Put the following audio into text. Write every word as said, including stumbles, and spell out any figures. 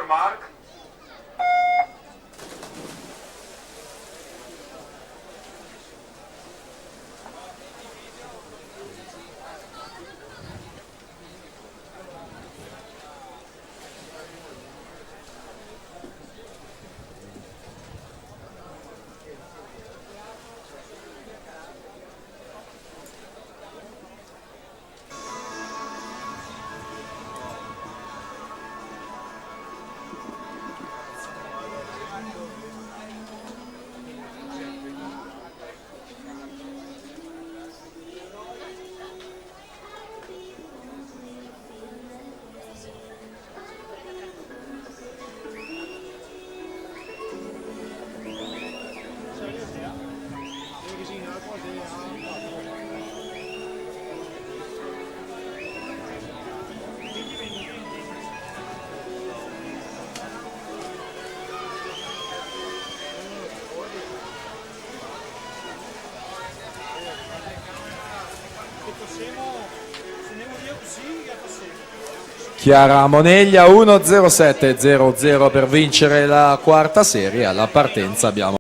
Mark. Chiara Moneglia, uno zero sette zero zero per vincere la quarta serie. Alla partenza abbiamo